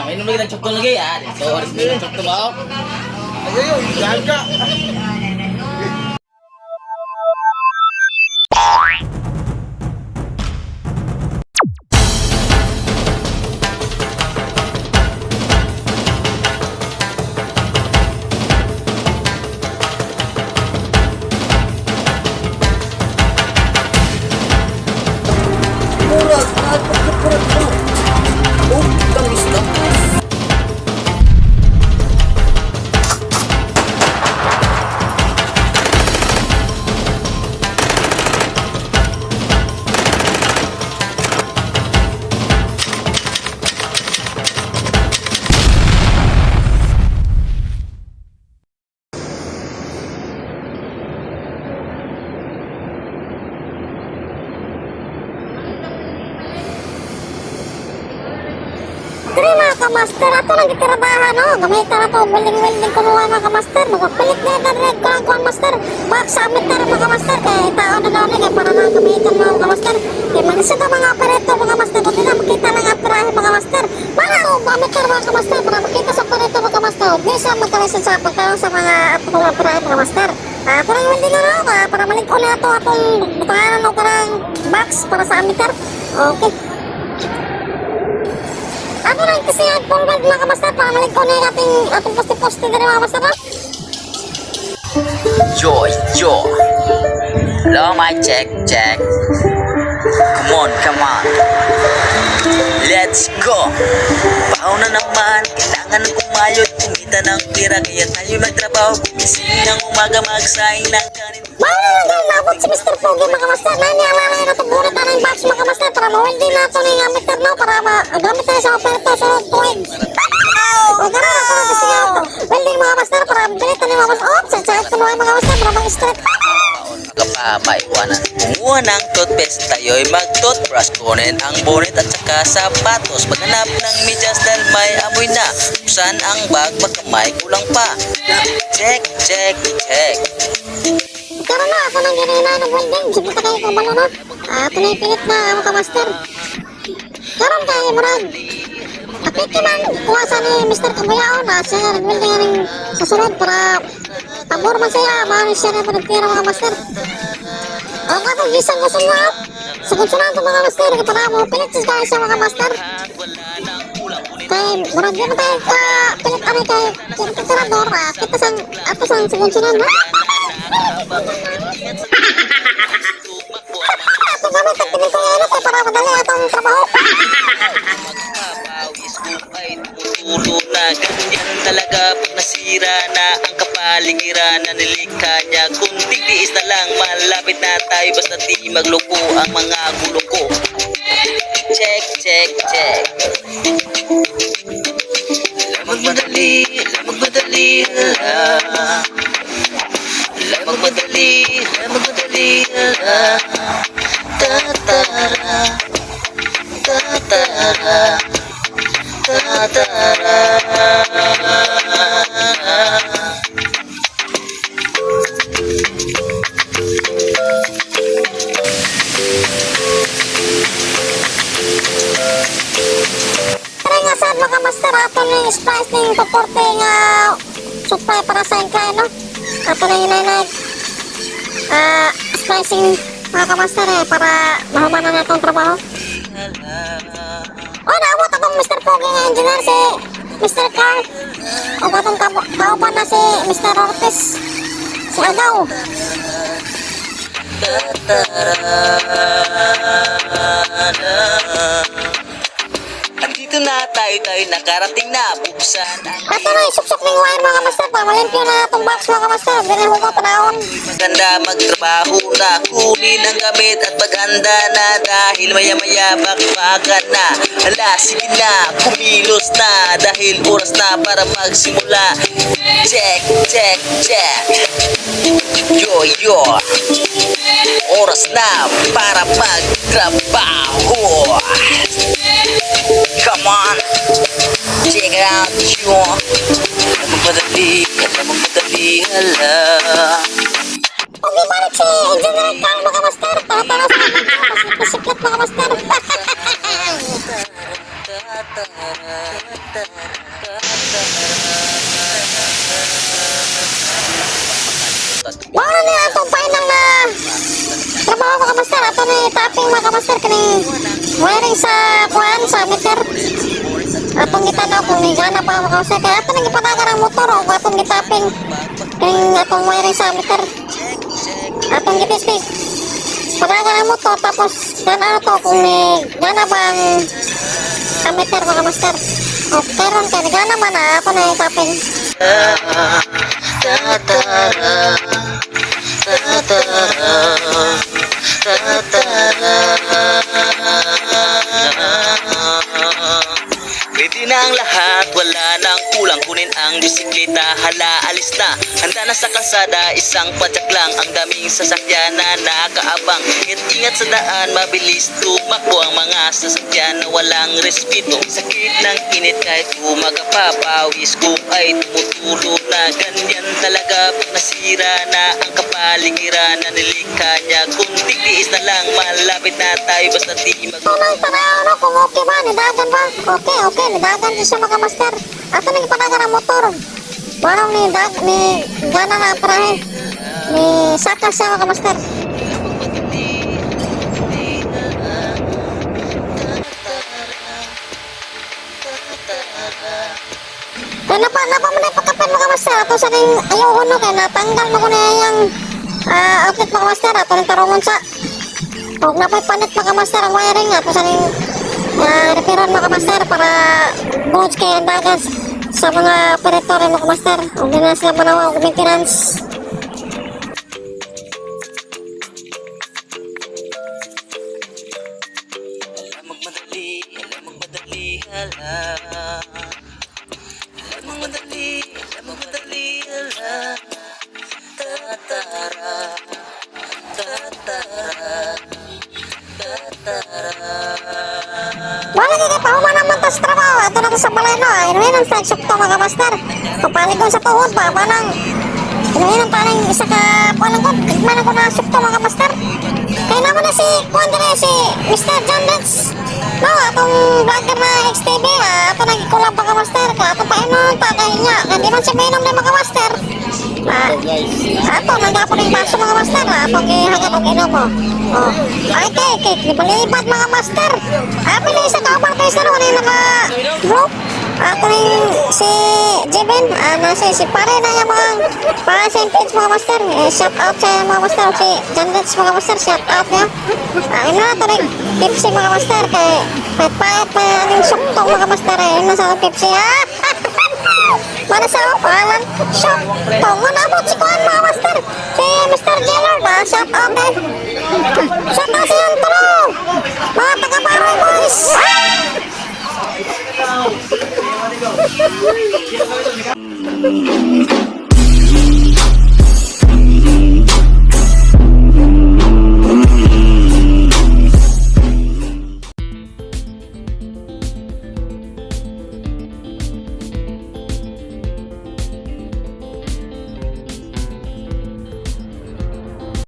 Mainom lagi ng chokto lagi ah. Dito, oras na ng chokto ba? Oh? Ayun, gaga. Murag, nagpagkapurat mo. Oh, tangis na. Diri mga kamaster, ato lang gitirabahan no. Gamay ta na to, welding-welding kunuha mga kamaster. Magpalit na ito direct ko ang kuwan master. Box sa amit na rin mga kamaster. Kaya itaon na namin kaya para na gamitan mga kamaster. Kaya mag-isa ta mga operator mga master. Buti na makita lang ang operahe mga master. Para o amateur mga kamaster. Para makita sa operator mga kamaster. Di siya magkalisan sa pagkaroon sa mga atong operahe mga master. Ah, parang welding na no, para malig-on na ito atong butanganan o karang box para sa ammeter. Okay. Ano lang kasi ang forward mga kamaster para malig-on na yung atong poste-poste diri mga kamaster no? Yo, yo. Hello, my check, check. Come on, come on. Let's go! Pahaw na naman, kailangan kumayod, kumita ng pera, kaya tayo magtrabaho, gumising ng umaga, magsaing ng kanin. Bahala na daw, nabot si Mr. Pogi mga kamaster. Na nialala na itong bunot na ng box mga kamaster para ma-welding na ito ng ammeter no para magamit na sa operator sa tuwing. O gano'n ako na kasi nga ito. Welding mga kamaster para bilit na mga kamaster. Oops, at saka kunuha mga kamaster para mag-straight. Magpapaiwanan. Kumuha ng toothpaste, tayo'y mag-toothbrush. Kunin ang bonnet at saka sapatos. Maghanap ng medyas dahil may amoy na. Buksan ang bag, baka may kulang pa. Check, check, check. Karon na ako nang ginina ng welding. Sige ta kayo kung balo no. Ah, ito na yung pilit na mga kamaster. Karon kay murag. Apiki man, kuha sa ni Mr. Kabuyaon na siya nga nag-welding aning sa sunod para pabor man siya, maano siya na panagpira mga master. Ang atong gisang gusto na sa konsulan mga master, kaya para mo pilit siya siya mga master. Kay murag di man tayo ka pilit ani kay kintirador, kita sang ato sang sa konsulan. Ato gamit ang pinito nga ano kay para madali atong trabaho. Pawis ko ay tumutulo na. Ganyan talaga pag nasira na ang kapaligiran na nilikha niya. Kunting tiis na lang, malapit na tayo. Basta di magloko ang mga gulo ko. Check, check, check. Magmadali, magmadali, hala. Magmadali, magmadali, hala. Ta-ta-ra, ta-ta-ra. Ta-ta-ra. Tara nga sad mga master ato ni splice ning paporte nga supply para sa incline no. Ato na yun splicing mga kamaster eh para mahumanan na itong trabaho. Oh, naabot akong Mr. Pogi nga engineer si Mr. Carl. O atong kauban na si Mr. Ortiz. Si Agaw. Andito na tayo, tayo nakarating na. Buksan ang Ato na isuksok ning wire mga kamaster para malimpyo na atong box mga kamaster. Dili hugot panahon. maganda, magtrabaho na. Kunin ang gamit at maghanda na. Dahil maya maya bakbakan na. Hala, sige na, kumilos na. Dahil oras na para magsimula. Check, check, check. Yo, yo. Oras na para magtrabaho. Come on. Check it out, yo. Magmadali, magmadali, hala. Okay, balik si Engineer Carl mga master. Tara-tara sa mga pasipit mga master. Tara, tara, tara. Mao na ni atong final na trabaho, mga master. Ato ni tapping, mga master, kini wiring sa kuan sa meter. Atong gitanaw kung ni gana pa, mga master. Kaya ato nang gipanagan ang motor o atong gitapping kining atong wiring sa meter. Atong gitisting. Panagan ang motor tapos gana to kung ni gana ba ang meter, mga master. O karon kay gana man na ako na tapping. Tatara, tatara, tatara. Ready na ang lahat, wala nang kulang. Kunin ang bisikleta, hala, alis na. Handa na sa kalsada, isang padyak lang. Ang daming sasakyan na nakaabang. Ingat-ingat sa daan, mabilis tumakbo ang mga sasakyan na walang respeto. Sakit ng init kahit umaga pa. Pawis ko ay tumutulo na. Ganyan talaga pag nasira na ang kapaligiran na nilikha niya. Kunting tiis na lang, malapit na tayo basta di mag Unang tanaw no, kung okay ba, nidagan ba? Okay, nidagan siya, mga master. Ato nang ipanagan ang motor. Parang ni dag ni gana na ang parahe. Ni saka siya, mga master. Kaya napa mo na ipakapin, mga master. Ato sa ning ayaw ko no, kaya natanggal mo ko na yung outlet, mga master. Ato ning tarungon sa. Huwag na pa'y panit, mga master, ang wiring. Ato sa ning repairan, mga master, para goods kay ang dagan sa mga operator, mga master. Huwag na sila manawa og maintenance. Alam magmadali, alam magmadali, hala. Alam magmadali, alam magmadali, hala. Tatara, tatara, tatara. Wala kay pahuman naman tas trabaho. Ato na to sa balay no. Inumin ang flag shop to, mga master. Papalit ko sa tuhod ba. Manang inumin ang parang isa ka kuan ko. Gigman ako na shop to, mga master. Kaya naman na si kuan dire si Mr. John Rex. No, atong vlogger na XTV. Ato nag-collab, mga master. Ka ato pa inom pa kay niya. Hindi man siya mainom ni mga master. Ato nagapon yung baso, mga master. Ato gihagat og inom mo. Oh. Ay kay kay libalibat, mga master. Apil na isa ka ubang tayo sa ano naka group. Ato ning si Jibin, nasa si pare na yung mga para sa page, mga master. Eh, shout out sa mga master si John Rich, mga master, shout out niya. Ino na to rin Pepsi, mga master, kay pahit pa aning sukto, mga master eh. Ino sa akong Pepsi ha. Mana sa ako pangalan? Shop. Tungo na po si Kuan, mga master. Si Mr. Jellard ba? Shout out eh. Shout out sa yung tulo. Mga taga-Baroy boys.